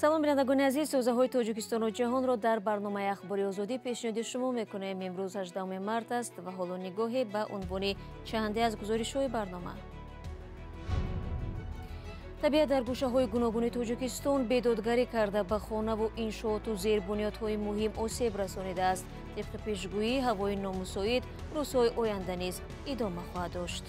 Салом, бинандагони азиз, тозаҳои Тоҷикистону ҷаҳонро дар барномаи Ахбори Озодӣ пешниҳоди шумо мекунем. Имрӯз 18 март аст ва ҳоло нигоҳе ба унвони чанде аз гузоришҳои барнома. Табиат дар гӯшаҳои гуногуни Тоҷикистон бедодгарӣ карда, ба хонаву иншооту зербунёдҳои муҳим осеб расонидааст. Тибқи пешгӯӣ, ҳавои номусоид рӯзҳои оянда низ идома хоҳад дошт.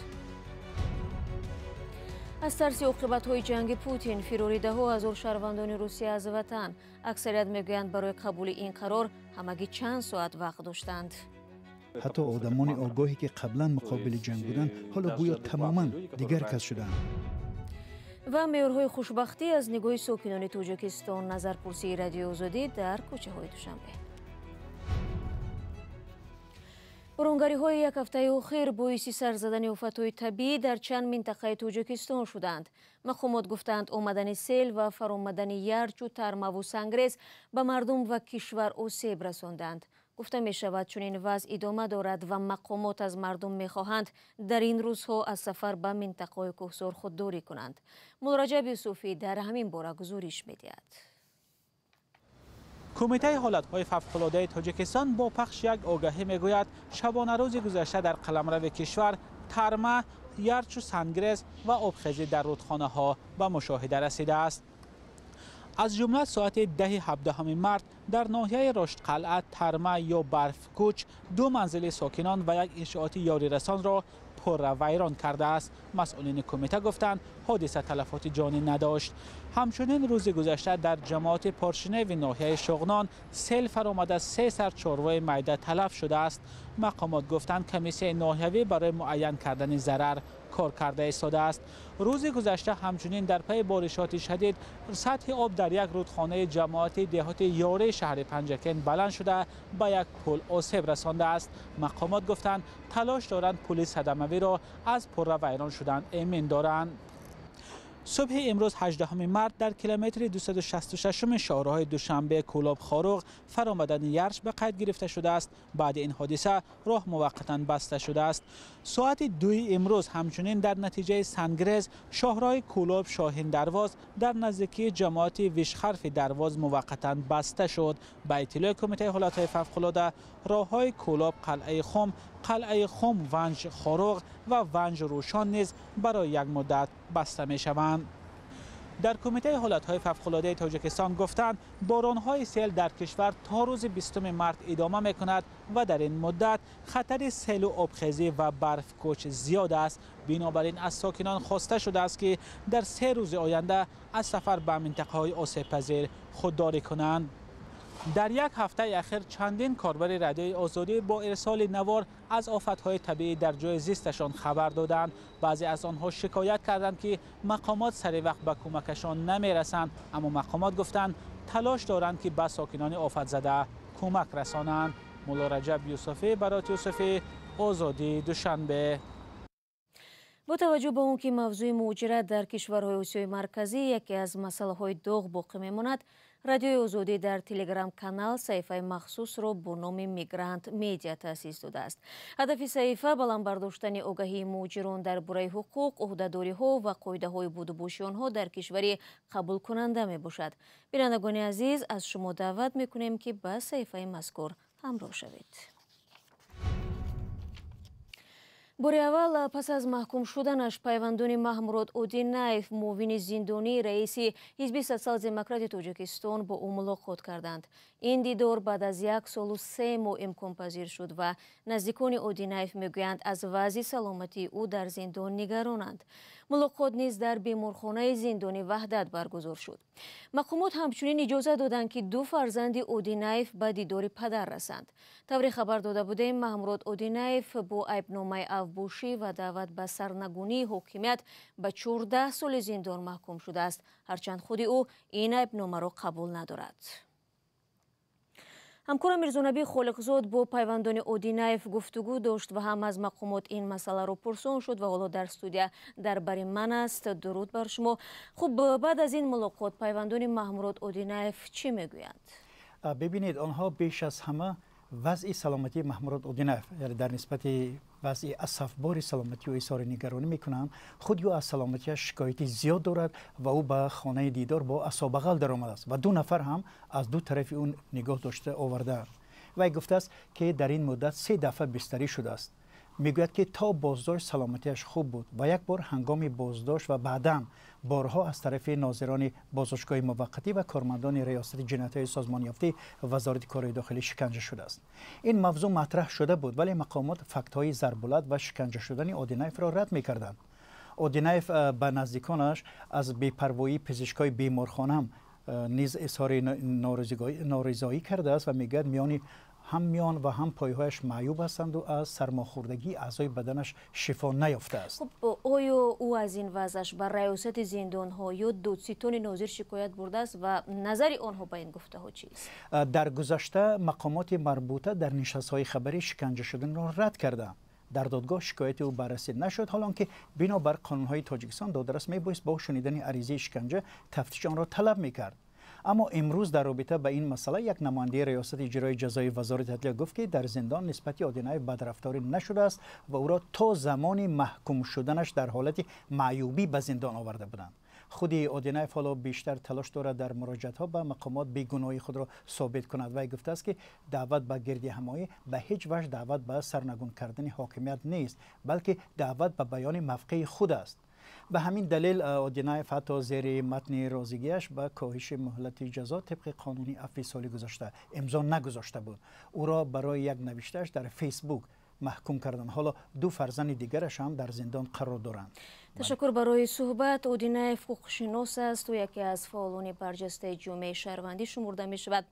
Аз тарси оқибатҳои ҷанги Путин фирори даҳҳо ҳазор шаҳрвандони Русия аз ватан. Аксарият мегӯянд, барои қабули ин қарор ҳамагӣ чанд соат вақт доштанд. Ҳатто одамони огоҳе, ки қаблан муқобили ҷанг буданд, ҳоло гӯё тамоман дигар кас шуданд. Ва меъёрҳои хушбахтӣ аз нигоҳи сокинони Тоҷикистон. Назарпурсии Радиои Озодӣ дар кӯчаҳои Душанбе. Боронгариҳои як ҳафтаи охир боиси сар задани офатҳои табиӣ дар чанд минтақаи Тоҷикистон шуданд. Мақомот гуфтанд, омадани сел ва фаромадани ярчу тармаву сангрез ба мардум ва кишвар осеб расонданд. Гуфта мешавад, чунин вазъ идома дорад ва мақомот аз мардум мехоҳанд, дар ин рӯзҳо аз сафар ба минтақаҳои кӯҳсор худдорӣ кунанд. Муллораҷаб Юсуфӣ дар ҳамин бора гузориш медиҳад. Кумитаи ҳолатҳои фавқулодаи Тоҷикистон бо пахши як огаҳӣ мегӯяд, шабонарӯзи гузашта дар қаламрави кишвар тарма, ярчу сангрез ва обхезӣ дар рудхонаҳо ба мушоҳида расидааст. Аз ҷумла соати 10 17 март дар ноҳияи Роштқалъа тарма ё барфкӯч ду манзили сокинон ва як иншооти ёрирасонро пурра вайрон кардааст. Масъулини кумита гуфтанд, ҳодиса талафоти ҷонӣ надошт. Ҳамчунин рӯзи гузашта дар ҷамоати Поршиневи ноҳияи Шуғнон сел фаромада, се сар чорвои майда талаф шудааст. Мақомот гуфтанд, комиссияи ноҳиявӣ барои муайян кардани зарар кор карда истодааст. Рӯзи гузашта ҳамчунин дар пайи боришоти шадид сатҳи об дар як рудхонаи ҷамоати деҳоти Ёрии шаҳри Панҷакент баланд шуда, ба як пул осеб расондааст. Мақомот гуфтанд, талош доранд пули садамавиро аз пурра вайрон шудан эмин доранд. Субҳи имрӯз, 18 март, дар километри 266 шоҳроҳи Душанбе Кӯлоб Хоруғ фаромадани ярч ба қайд гирифта шудааст. Баъди ин ҳодиса роҳ муваққатан баста шудааст. Соати 2-и имрӯз ҳамчунин дар натиҷаи сангрез шоҳроҳи Кӯлоб Шоҳин Дарвоз дар наздикии ҷамоати Вишхарфи Дарвоз муваққатан баста шуд. Ба иттилои Кумитаи ҳолатҳои фавқулода, роҳҳои Кӯлоб Қалъаи Хум, Қалъаи Хум Ванҷ Хоруғ ва Ванҷ Рӯшон низ барои як муддат баста мешаванд. Дар Кумитаи ҳолатҳои фавқулодаи Тоҷикистон гуфтанд, боронҳои сел дар кишвар то рӯзи 20 март идома мекунад ва дар ин муддат хатари селу обхезӣ ва барфкӯч зиёд аст. Бинобар ин аз сокинон хоста шудааст, ки дар 3 рӯзи оянда аз сафар ба минтақаҳои осебпазир худдорӣ кунанд. Дар як ҳафтаи ахир чандин корбари Радиои Озодӣ бо ирсоли навор аз офатҳои табиӣ дар ҷои зисташон хабар доданд. Баъзе аз онҳо шикоят карданд, ки мақомот сари вақт ба кӯмакашон намерасанд, аммо мақомот гуфтанд, талош доранд, ки ба сокинони офатзада кӯмак расонанд. Муллораҷаб Юсуфӣ, Барот Юсуфӣ, Озодӣ, Душанбе. Бо таваҷҷӯҳ ба он ки мавзӯи муҳоҷират дар кишварҳои Осиёи Марказӣ яке аз масъалаҳои доғ боқӣ мемонад, Радиои Озодӣ дар Телеграм канал саҳифаи махсусро бо номи Мигрант Медиа таъсис додааст. Ҳадафи саҳифа баланд бардоштани огаҳии муҳоҷирон дар бораи ҳуқуқ, ӯҳдадориҳо ва қоидаҳои будубоши онҳо дар кишвари қабулкунанда мебошад. Бинандагони азиз, аз шумо даъват мекунем, ки ба саҳифаи мазкур ҳамроҳ шавед. Бори аввал пас аз маҳкум шуданаш пайвандони Маҳмурод Одинаев, муовини зиндонии раиси Ҳизби Социал-демократи Тоҷикистон, бо ӯ мулоқот карданд. Ин дидор баъд аз 1 солу 3 моҳ имконпазир шуд ва наздикони Одинаев мегӯянд, аз вазъи саломатии ӯ дар зиндон нигаронанд. Мулоқот низ дар беморхонаи зиндони Ваҳдат баргузор шуд. Мақомот ҳамчунин иҷоза доданд, ки ду фарзанди Одинаев ба дидори падар расанд. Тавре хабар дода будем, Маҳмурод Одинаев бо айбномаи авбошӣ ва даъват ба сарнагунии ҳокимият ба 14 соли зиндон маҳкум шудааст, ҳарчанд худи ӯ ин айбномаро қабул надорад. Ҳамкорам Мирзонабӣ Холиқзод бо пайвандони Одинаев гуфтугӯ дошт ва ҳам аз мақомот ин масъаларо пурсон шуд ва ҳоло дар студия дар бари ман аст. Дуруд бар шумо. Хуб, баъд аз ин мулоқот пайвандони Маҳмурод Одинаев чӣ мегӯянд? Бибинед, онҳо беш аз ҳама Вазъи саломатии Маҳмурод Одинаев, яъне дар нисбати вазъи асафбори саломатии ӯ изҳори нигаронӣ мекунанд. Худи ӯ аз саломатиаш шикояти зиёд дорад ва ӯ ба хонаи дидор бо асобағал даромадааст ва ду нафар ҳам аз ду тарафи ӯ нигоҳ дошта овардаанд. Вай гуфтааст, ки дар ин муддат се дафъа бистарӣ шудааст. Мегӯяд, ки то боздошт саломатиаш хуб буд ва як бор ҳангоми боздошт ва баъдан борҳо аз тарафи нозирони боздоштгоҳи муваққатӣ ва кормандони риёсати ҷиноятҳои созмонёфтаи Вазорати корҳои дохилӣ шиканҷа шудааст. Ин мавзӯъ матраҳ шуда буд, вале мақомот фактҳои зарбулат ва шиканҷа шудани Одинаевро рад мекарданд. Одинаев ба наздиконаш аз бепарвоии пизишкҳои беморхона ҳам низ изҳори норизоӣ кардааст ва мегӯяд, миёни ҳам миён ва ҳам пойҳояш маъюб ҳастанду аз сармохӯрдагии аъзои баданаш шифо наёфтааст. Хуб, оё ӯ аз ин вазъаш ба раёсати зиндонҳо ё додситони нозир шикоят бурдааст ва назари онҳо ба ин гуфтаҳо чист? Дар гузашта мақомоти марбута дар нишастҳои хабарӣ шиканҷа шуданро рад карданд. Дар додгоҳ шикояти ӯ баррасӣ нашуд, ҳолон ки бинобар қонунҳои Тоҷикистон додрас мебоист бо шунидани аризаи шиканҷа тафтиши онро талаб мекард. Аммо имрӯз дар робита ба ин масъала як намояндаи риёсати иҷрои ҷазои Вазорати адлия гуфт, ки дар зиндон нисбати Одинаев бадрафторӣ нашудааст ва ӯро то замони маҳкум шуданаш дар ҳолати маъюбӣ ба зиндон оварда буданд. Худи Одинаев ҳоло бештар талош дорад дар муроҷиатҳо ба мақомот бегуноҳии худро собит кунад. Вай гуфтааст, ки даъват ба гирдиҳамоӣ ба ҳеҷ ваҷҳ даъват ба сарнагун кардани ҳокимият нест, балки даъват ба баёни мавқеи худ аст. Ба ҳамин далел Одинаев ҳатто зери матни розигиаш ба коҳиши муҳлати ҷазо тибқи қонуни афви соли гузашта имзо нагузошта буд. Ӯро барои як навиштааш дар Фейсбук маҳкум карданд. Ҳоло ду фарзанди дигараш ҳам дар зиндон қарор доранд. Ташаккур барои суҳбат. Одинаев ҳуқуқшинос аст. Ӯ яке аз фаъолони барҷастаи ҷомеаи шаҳрвандӣ шумурда мешавад.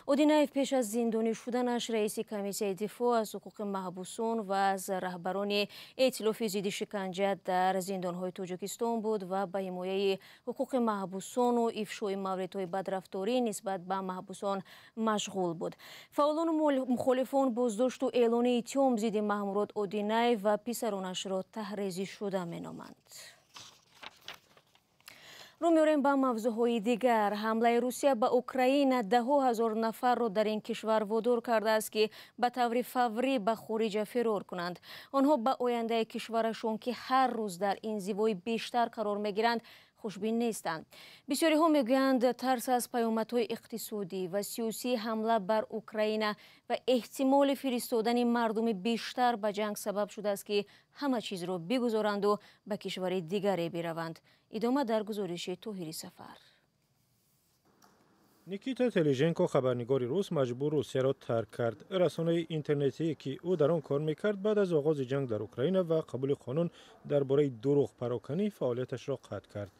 Одинаев пеш аз зиндонӣ шуданаш раиси комиссияи дифоъ аз ҳуқуқи маҳбусон ва аз раҳбарони эътилофи зидди шиканҷа дар зиндонҳои Тоҷикистон буд ва ба ҳимояи ҳуқуқи маҳбусону ифшои мавридҳои бадрафторӣ нисбат ба маҳбусон машғул буд. Фаъолону мухолифон боздошту эълони иттиҳом зидди Маҳмурод Одинаев ва писаронашро таҳрезӣ шуда меноманд. Рӯ меорем ба мавзӯъҳои дигар. Ҳамлаи Русия ба Украина даҳҳо ҳазор нафарро дар ин кишвар водор кардааст, ки ба таври фаврӣ ба хориҷа фирор кунанд. Онҳо ба ояндаи кишварашон, ки ҳар рӯз дар инзивои бештар қарор мегиранд, хушбин нестанд. Бисёриҳо мегӯянд, тарс аз паёмадҳои иқтисодӣ ва сиёсии ҳамла бар Украина ва эҳтимоли фиристодани мардуми бештар ба ҷанг сабаб шудааст, ки ҳама чизро бигузоранду ба кишвари дигаре бираванд. Идома дар гузориши Тоҳири Сафар. Никита Тележенко, хабарнигори рус, маҷбур Русияро тарк кард. Расонаи интернетие, ки ӯ дар он кор мекард, баъд аз оғози ҷанг дар Украина ва қабули қонун дар бораи дурӯғпароканӣ фаъолияташро қатъ кард.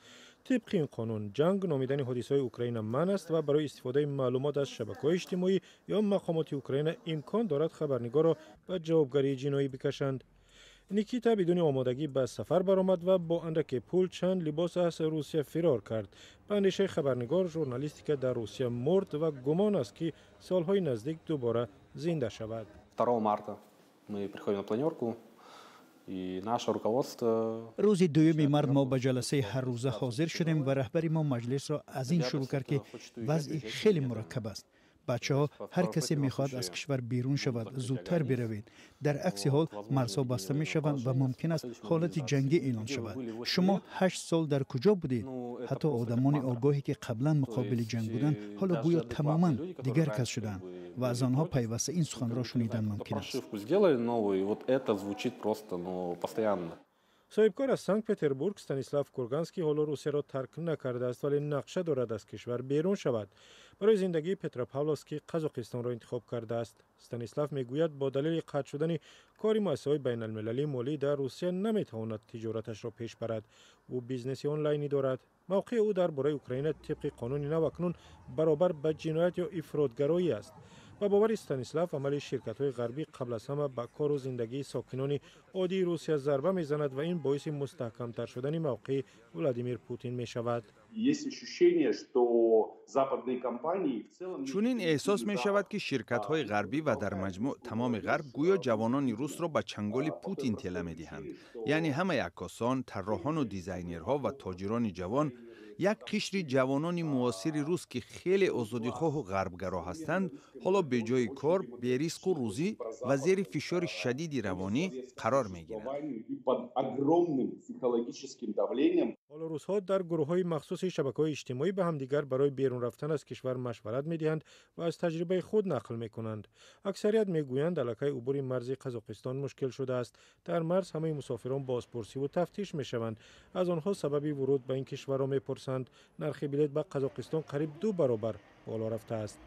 Тибқи ин қонун, ҷанг номидани ҳодисаҳои Украина манъ аст ва барои истифодаи маълумот аз шабакаҳои иҷтимоӣ ё мақомоти Украина имкон дорад хабарнигорро ба ҷавобгарии ҷиноӣ бикашанд. Никита бидуни омодагӣ ба сафар баромад ва бо андаке пул, чанд либос аз Русия фирор кард. Ба андешаи хабарнигор, журналистика дар Русия мурд ва гумон аст, ки солҳои наздик дубора зинда шавад. 2 марта мы приходим на планерку, и наше руководство. Рӯзи 2 март мо ба ҷаласаи ҳаррӯза ҳозир шудем ва раҳбари мо маҷлисро аз ин шурӯъ кард, ки вазъи хеле мураккаб аст. Бачаҳо, ҳар касе мехоҳад аз кишвар берун шавад, зудтар биравед. Дар акси ҳол марзҳо баста мешаванд ва мумкин аст ҳолати ҷангӣ эълон шавад. Шумо 8 сол дар куҷо будед? Ҳатто одамони огоҳе, ки қаблан муқобили ҷанг буданд, ҳоло гӯё тамоман дигар кас шуданд ва аз онҳо пайваста ин суханро шунидан мумкин аст. Прошивку сделали новую, и вот это звучит просто, ну, постоянно. Соҳибкор аз Санкт Петербург Станислав Курганский ҳоло Русияро тарк накардааст, вале нақша дорад аз кишвар берун шавад. Барои зиндагӣ Петропавловски Қазоқистонро интихоб кардааст. Станислав мегӯяд, бо далели қатъ шудани кори муассисаҳои байналмилалии молӣ дар Русия наметавонад тиҷораташро пеш барад. Ӯ бизнеси онлайнӣ дорад. Мавқеи ӯ дар бораи Украина тибқи қонуни нав акнун баробар ба ҷиноят ё ифротгароӣ аст. Ба бовари Станислав, амали ширкатҳои ғарбӣ қабл аз ҳама ба кору зиндагии сокинони оддии Русия зарба мезанад ва ин боиси мустаҳкамтар шудани мавқеи Владимир Путин мешавад. Чунин эҳсос мешавад, ки ширкатҳои ғарбӣ ва дар маҷмӯъ тамоми ғарб гӯё ҷавонони русро ба чанголи Путин тела медиҳанд, яъне ҳамаи аккосон, тарроҳону дизайнерҳо ва тоҷирони ҷавон, Як қишри ҷавонони муосири рус, ки хеле озодихоҳу ғарбгаро ҳастанд, ҳоло беҷои кор, беризқу рӯзӣ ва зери фишори шадиди равонӣ қарор мегиранд. Ҳоло русҳо дар гурӯҳҳои махсуси шабакаҳои иҷтимоӣ ба ҳамдигар барои берун рафтан аз кишвар машварат медиҳанд ва аз таҷрибаи худ нақл мекунанд. Аксарият мегӯянд, аллакай убури марзи Қазоқистон мушкил шудааст. Дар марз ҳамаи мусофирон бозпурсиву тафтиш мешаванд. Аз онҳо сабаби вуруд ба ин кишварро мепурсанд. Нархи билет ба Қазоқистон қариб 2 баробар боло рафтааст.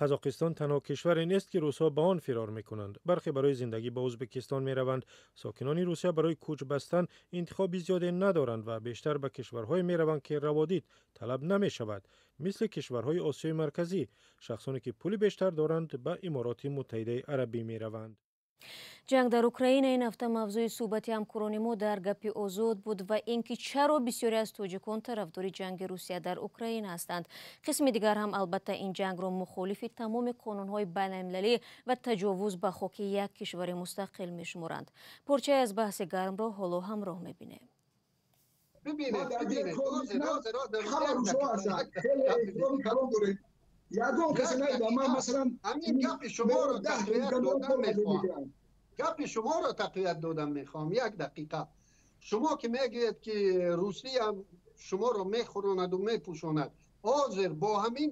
Қазоқистон танҳо кишваре нест, ки русҳо ба он фирор мекунанд. Бархе барои зиндагӣ ба Ӯзбекистон мераванд. Сокинони Русия барои кӯч бастан интихоби зиёде надоранд ва бештар ба кишварҳое мераванд, ки раводид талаб намешавад, мисли кишварҳои Осиёи Марказӣ. Шахсоне ки пули бештар доранд, ба Имороти Муттаҳидаи Арабӣ мераванд. Ҷанг дар Украина ин ҳафта мавзӯи суҳбати ҳамкорони мо дар Гапи Озод буд ва ин ки чаро бисёре аз тоҷикон тарафдори ҷанги Русия дар Украина ҳастанд. Қисми дигар ҳам албатта ин ҷангро мухолифи тамоми қонунҳои байналмилалӣ ва таҷовуз ба хоки як кишвари мустақил мешуморанд. Порчае аз баҳси гармро ҳоло ҳамроҳ мебинем. Гапи шуморо тақвият додам мехоҳам. Як дақиқа. Шумо ки мегӯед, ки Русия шуморо мехӯронаду мепӯшонад, ҳозир бо ҳамин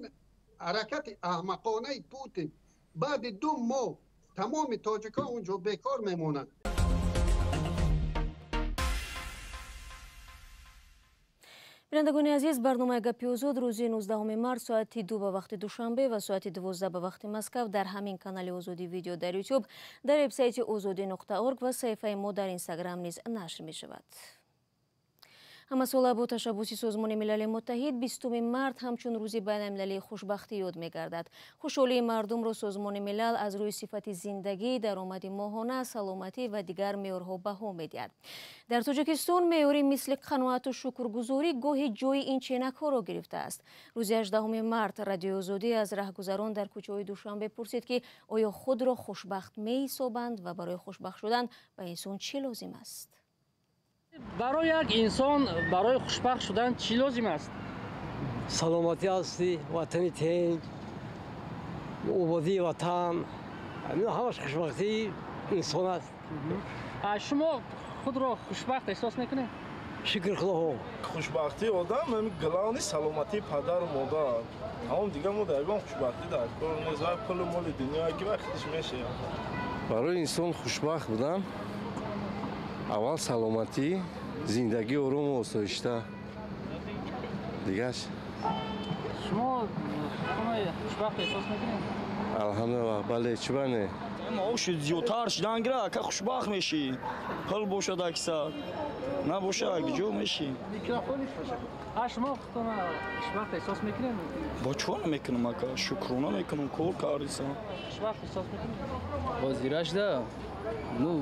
ҳаракати аҳмақонаи Путин баъди 2 моҳ тамоми тоҷикон унҷо бекор мемонанд. Бинандагони азиз, барномаи Гапи Озод рӯзи 19 март соати 2 ба вақти Душанбе ва соати 12 ба вақти Москав дар ҳамин канали Озодӣ видео дар Ютуб, дар вебсайти озодӣ.орг ва саҳифаи мо дар Инстаграм низ нашр мешавад. Ҳамасола бо ташаббуси Созмони Милали Муттаҳид 20 март ҳамчун рӯзи байналмилалии хушбахтӣ ёд мегардад. Хушҳолии мардумро Созмони Милал аз рӯи сифати зиндагӣ, даромади моҳона, саломатӣ ва дигар меъёрҳо баҳо медиҳад. Дар Тоҷикистон меъёри мисли қаноату шукргузорӣ гоҳи ҷои ин ченакҳоро гирифтааст. Рӯзи 18 март Радиои Озодӣ аз раҳгузарон дар кӯчаҳои Душанбе пурсид, ки оё худро хушбахт меҳисобанд ва барои хушбахт шудан ба инсон чӣ лозим аст? Барои як инсон барои хушбахт шудан чӣ лозим аст? Саломатӣ ҳастӣ, ватани тинҷ, ободии ватан, ҳамаш хушбахтии инсон аст. Шумо худро хушбахт эҳсос мекунед? Шукр Худо. Хушбахтии одам главный саломатии падару модар. Тамом дигар мо дар ягон хушбахтӣ дар кор нест. Вай пулу моли дунё ки вақтиш мешавад. Барои инсон хушбахт будан аввал саломатӣ, зиндагии орому осоишта. Дигаш? Шумо хушбахт эҳсос мекунед? Алҳамдулиллаҳ, бале, чӣ бане? Маош зиёдтар шудан гира, ака хушбахт мешӣ. Пул бошад акса, набошад ҷо мешӣ. Шумо худтон хушбахт эҳсос мекунед? Бо чӣ намекунам ака, шукрона мекунам, кор кардисам. Хушбахт эҳсос мекунед? Ҳозирашда, ну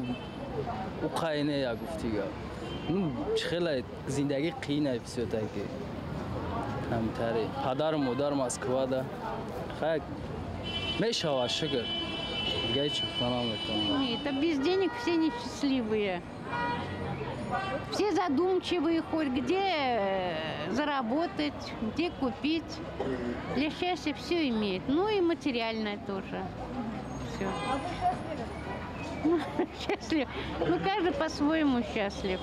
уқайне я гуфтига. Ну хеле зиндагӣ қийна всё-таки. Ҳамтаре. Падару модар Москвада. Хай мешава, шукр. Дигар чӣ гуфтан наметавонам. Это без денег все несчастливые. Все задумчивые, хоть где заработать, где купить. Для счастья все имеет. Ну и материальное тоже. Все. А вы счастливы? Ну, счастлив. Ну, каждый по-своему счастлив.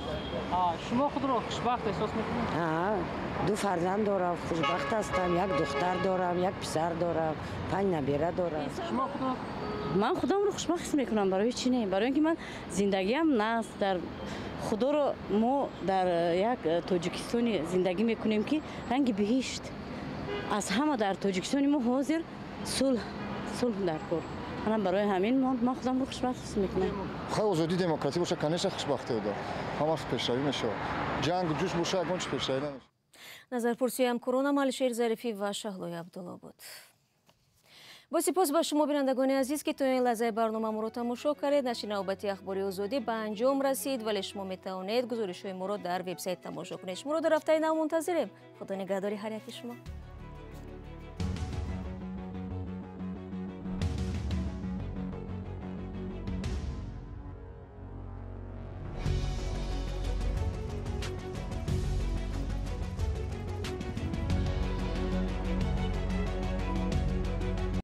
Шумо худро хушбахт эҳсос мекунед? Ду фарзанд дорам, хушбахт ҳастам. Як духтар дорам, як писар дорам, 5 набера дорам. Шумо худро? Ман худамро хушбахт ҳис мекунам. Барои чӣ не? Барои ин ки ман зиндагиам наст. Дар Худоро мо дар як Тоҷикистони зиндагӣ мекунем, ки ранги биҳишт. Аз ҳама дар Тоҷикистони мо ҳозир сулҳ, сулҳ дар кор. Манам барои ҳамин ман худамро хушбахт ҳис мекунам. Хай озодӣ, демократия боша, конечно, хушбахтӣ одам. Ҳамаш пешравӣ мешавад. Ҷангу ҷӯш боша, ягон чиз пешравӣ намешавад. Назарпурсии ҳамкорон Амалшер Зарифӣ ва Шаҳлои Абдулло буд. Бо сипос ба шумо, бинандагони азиз, ки то ин лаҳзаи барномаамонро тамошо кардед. Нашри навбати Ахбори Озодӣ ба анҷом расид, вале шумо метавонед гузоришҳои моро дар вебсайт тамошо кунед. Шуморо дар ҳафтаи нав мунтазирем. Худо нигаҳдори ҳар яки шумо.